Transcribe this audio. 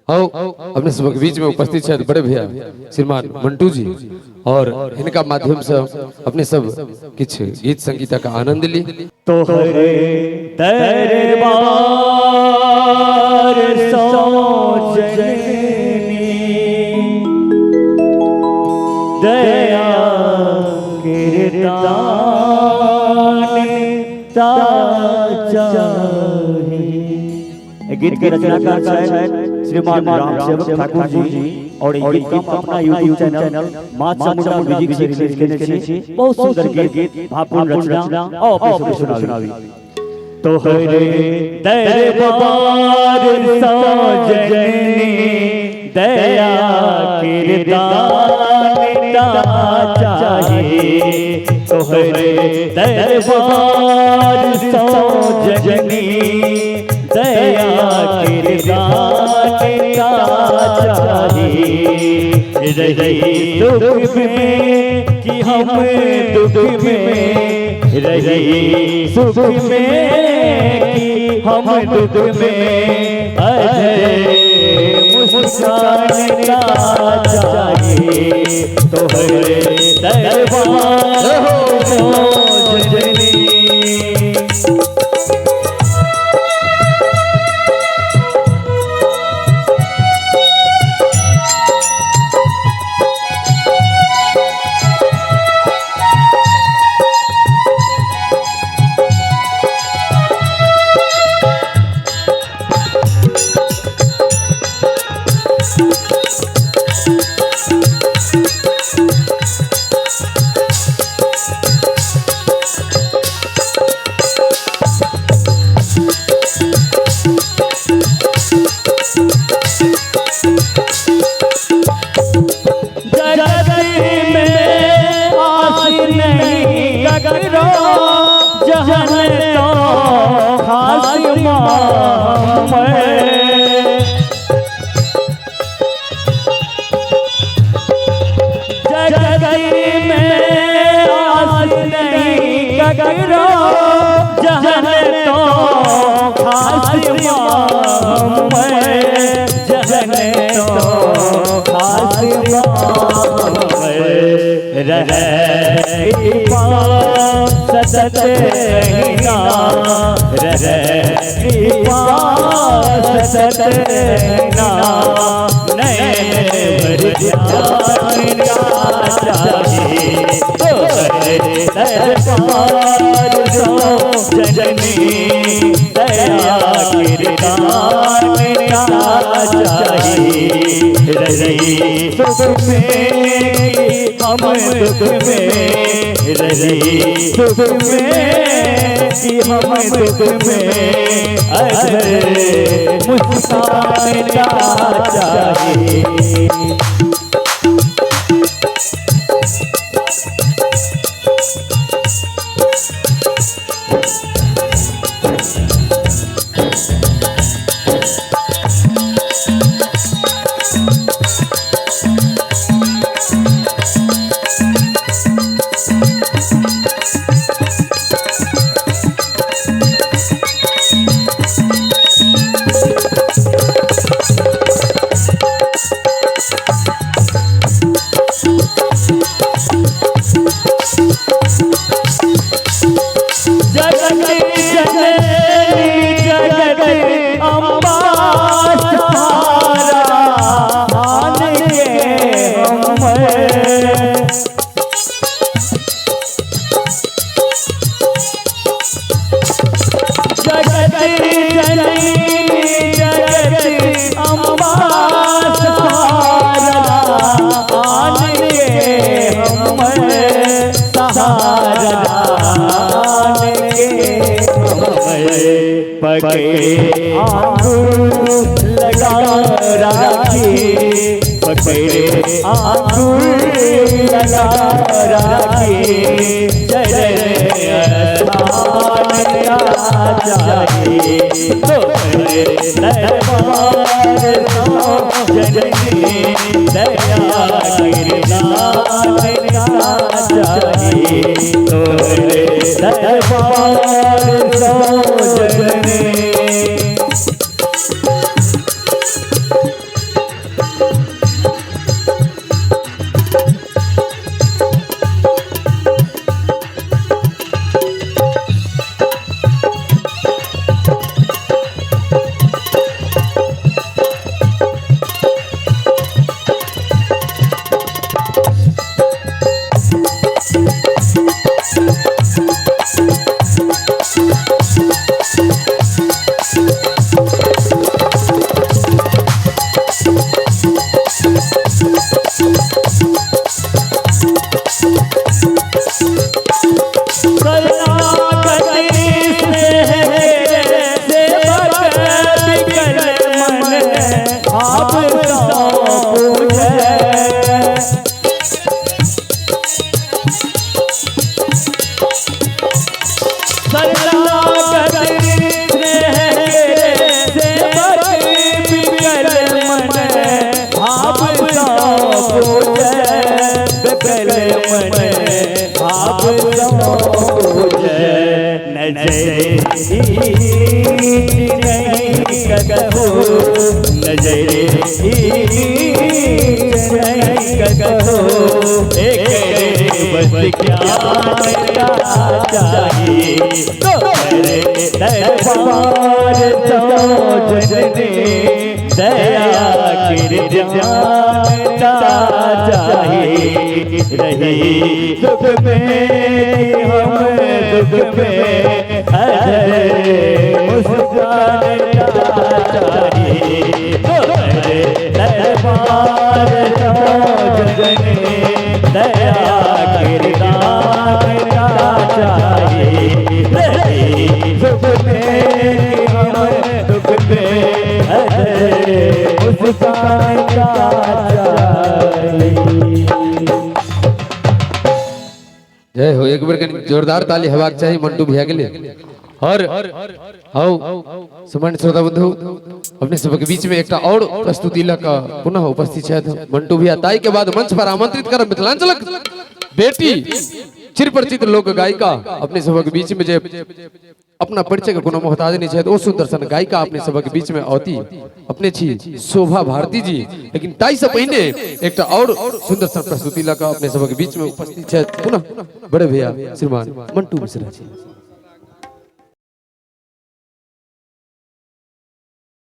आओ अपने सबक बीच में उपस्थित छथि बड़े भैया श्रीमान मंटू जी और हिनका माध्यम से अपने सब किछु गीत संगीतक आनंद ली। तोहरे दरबार सो जननी दया किरदान ता चाही। गीत के रचनाकार छथि श्रीमान राम सेवक ठाकुर जी और ई गीत हम अपना यूट्यूब चैनल माँ चामुंडा म्यूजिक से रिलीज केने छी। बहुत सुंदर गीत, भावपूर्ण रचना और अपने सबके सुनावी। तोहरे दरबार सो जननी दया किरदान ता चाही। तोहरे दरबार सो जननी दया किरदान ता चाही। रही सुख में कि हम दुख में, रही सुख में कि हम दुख में, अजय मुस्कान ता चाही। तोहरे दरबार सो जननी। जगत में आस नहीं ककरो, जहन तो खास माँ। जगत में आस नहीं ककरो, जहन तो खास माँ, जहन तो खास माँ। रहे कृपा सतत रहिना, रहे कृपा सतत रहिना, नैन भर ध्यान चाही। तोहरे दरबार सो जननी दया किरदान चाही। रही सुख में हम दुख में, रही सुख में कि हम दुख में, अजय मुस्कान चाही। जगत जननी जगत अम्बा सहारा आन के हम। जगत जननी जगत अम्बा सहारा आन के हम, सहारा आन के हम। पकड़े आंगुर लगा राखी, पकड़े आंगुर लगा राखी, चरण स्थान चाही। तोहरे दरबार सो जननी दया किरदान चाही। तोहरे दरबार सो जननी। भाव सौं पूजै। शरणागत स्नेह सेवक विकल मन भाव सौं पूजै, विकल मन भाव सौं पूजै। नजर नहीं कहो, नजर नहीं कहो, एक बस ज्ञान चाहिए। तोरे दरबार तो जननी दया कर जानता चाहिए। रही सुख में हम दुख में अधर मुस्कानता चाहिए। तोरे दरबार तो जननी दया कर जानता चाहिए। रही सुख में हम दुख में अधर मुस्कानता चाहिए। जय हो। एक बेर कनी जोरदार ताली हेबाक चाही मंटू भैया के लिए। और हौ सम्मानित श्रोता बंधु, अपने सबके बीच में एकटा और प्रस्तुति लऽ कऽ पुनः उपस्थित छथि मंटू भैया। ताहि के बाद मंच पर आमंत्रित करब मिथिलांचलक बेटी चिरपरिचित लोक गायिका अपने सबक बीच में, जे अपना परिचय के कोनो मोहताज नहीं छथि, ओ सुंदर सन गायिका अपने सबक बीच में औती, अपने छी शोभा भारती जी। लेकिन ताहि से पहिने एकटा और सुंदर सन प्रस्तुति लऽ कऽ अपने सबक बीच में उपस्थित छथि पुनः बड़े भैया श्रीमान मंटू मिश्रा जी।